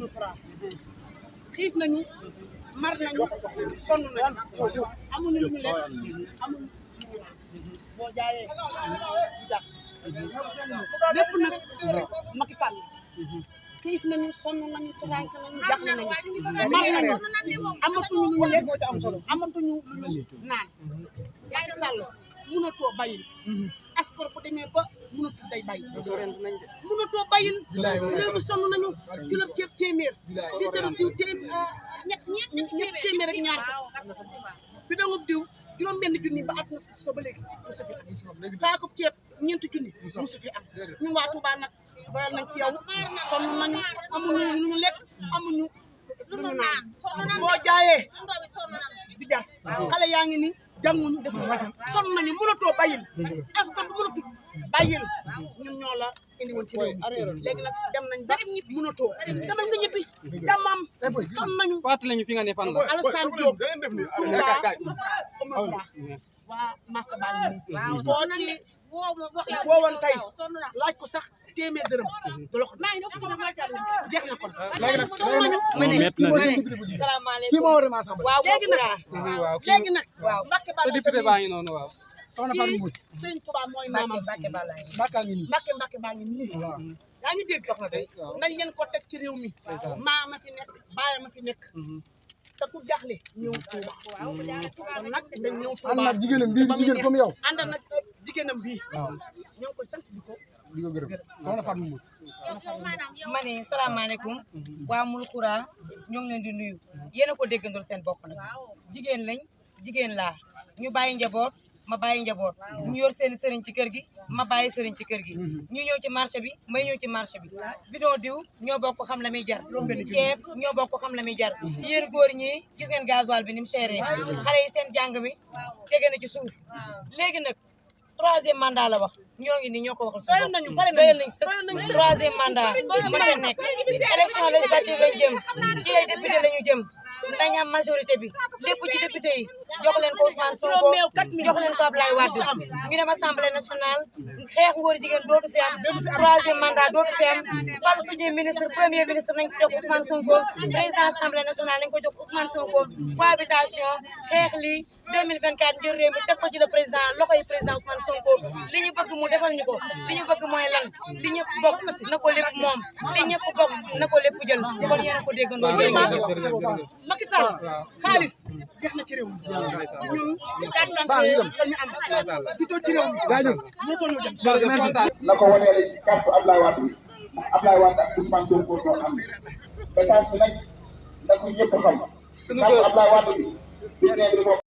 amul courant xiif nañu mar nañu sonn nañu amuñu lu ñu lekk amuñu lu ñu naan boo jaayee du jar lépp nag Macky Sall xiif nañu sonn nañu tërank nañu jaxle nañu mar nañu amatuñu lu ñu lekk amatuñu lu ñu naan Macky Sall mënatoo bayil askor bu demee ba mënatul day bay mënatoo bayil réew mi sonn nañu kilo ceeb téeméer litre diw ñett téeméer ak ñaar bi dangub diw juróom benn junni ba at na so ba léegi musu fi am saako ceeb ñeenti junni musu fi am ñun waa Touba nag doyal nañ ci yow sonn nañu amuñu lu ñu lekk amuñu lu ñu naan boo jaayee di jar xale yaa ngi ni jànguñu def sonn nañu mënatoo bayil askan bu mënatul bayil ñun ñoo la indi woon ci réew mi léegi nag dem nañ ba mënatoo demal nga ñibbi jàmmam sonn nañu fàttali ñu fi nga ne fan la Alassane Diop Touba waa marché baa ngi nii foo ci woowoon tey laaj ko sax téeméer dërëm du la ko jeex na kon kii moo war a maasam léegi nag Mbacke Balla député baa ngi noonu waaw soxna Fatou Mbodj Sëriñ Touba mooy maamam Mbacke baa ngi nii Mbacke baa ngi nii yaa ngi dégg nañ leen ko teg ci réew mi maama fi nekk baaya ma fi nekk te ku jaxle ñëw Touba kon nag dañ ñëw Touba ànd nag jigéenam bii di jigéen comme yow ànd nag jigéenam bii ñoo ngi koy sant di ko gërëm soxna Fatou Mbodj ma ne salaamaaleykum waa Mulxura ñoo ngi leen di nuyu yéen a ko déggandool seen bopp nag jigéen lañ jigéen laa ñu bàyyi njaboot ma bàyyi njaboot ñu yor seen sëriñ ci kër gi ma bàyyi sëriñ ci kër gi ñu ñëw ci marché bi may ñëw ci marché bi bidon diw ñoo bokk xam la muy jar ceeb ñoo bokk xam la muy jar yéen góor ñi gis ngeen gasoil bi ni mu chéré xale yi seen jàng mi tege na ci suuf léegi nag troisième mandat la wax ñoo ngi ni ñoo ko waxal doyal nañu doyal nañ sëkk troisième mandat mënta nekk élection législative lañ jëm ci ay député la ñu jëm dañ am majorité bi lépp ci député yi jox leen ko Ousmane Sonko jox leen ko Abdoulaye Wade ñu dem assemblée nationale xeex ngóor jigéen dootu fi am troisième mandat dootu fi am fal suñuy ministre premier ministre nañ ko jox Ousmane Sonko président assemblée nationale nañ ko jox Ousmane Sonko cohabitation xeex lii 2024 njër réew mi teg ko ci le président loxoy président Ousmane Sonko li ñu bëgg mu defal ñu ko li ñu bëgg mooy lan li ñëpp bokk na ko lépp moom li ñëpp bokk na ko lépp jël kon yéen a ko déggandoo jërëjëf Macky Sall xaalis jeex na ci réew mi ñun kàttante lañu am juddoo ci réew mi moo ko ñu dem na ko wanee ci carte Abdoulaye Wade bi ndax Abdoulaye Wade ak Ousmane Sonko ñoo am message bi nag na ko ñëpp xam carte Abdoulaye Wade bi